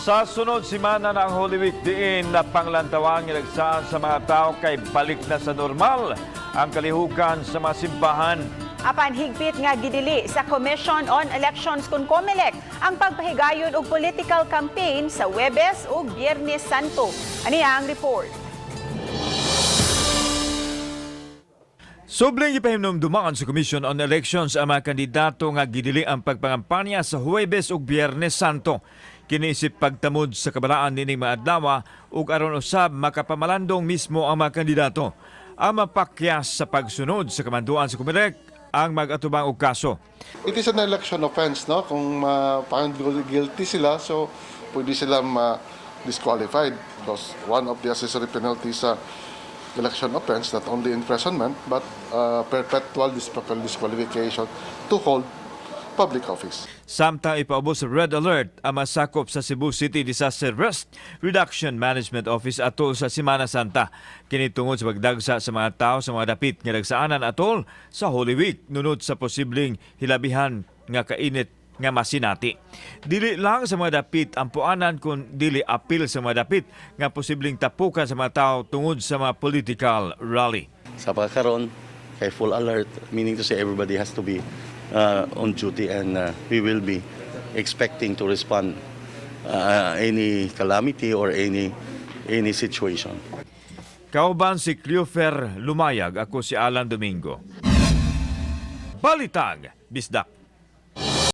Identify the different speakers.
Speaker 1: Sa sunod simana na ang Holy Week, diin na panglantawan nga dagsaan sa mga tao kay balik na sa normal ang kalihukan sa mga simbahan.
Speaker 2: Apan higpit nga gidili sa Commission on Elections kun COMELEC ang pagpahigayon og political campaign sa Webes ug Biyernes Santo. Ani ang report.
Speaker 1: Subling gipahimnumduman sa Commission on Elections ang mga kandidato nga gidili ang pagpangampanya sa Huwebes ug Biyernes Santo. Kini isip pagtamod sa kabalaan nining mga adlaw ug aron usab makapamalandong mismo ang mga kandidato. Ang mapakyas sa pagsunod sa kamanduan sa COMELEC ang mag-atubang og kaso.
Speaker 3: It is an election offense, no? Kung ma-found guilty sila, so pwede sila ma-disqualified because one of the accessory penalties sa election offense, not only imprisonment, but perpetual disqualification to hold public office.
Speaker 1: Samtang ipaubos sa red alert ang masakop sa Cebu City Disaster Risk Reduction Management Office atol sa Semana Santa. Kini tungod sa pagdagsa sa mga tao sa mga dapit nga dagsaanan atol sa Holy Week nunod sa posibleng hilabihan nga kainit nga masinati. Dili lang sa mga dapit ang puanan kun dili apil sa mga dapit nga posibleng tapukan sa mga tao tungod sa mga political rally.
Speaker 4: Sa pagkaron kay full alert, meaning to say everybody has to be on duty and we will be expecting to respond any calamity or any situation.
Speaker 1: Kauban si Cleofer Lumayag, ako si Alan Domingo. Balitang Bisdak.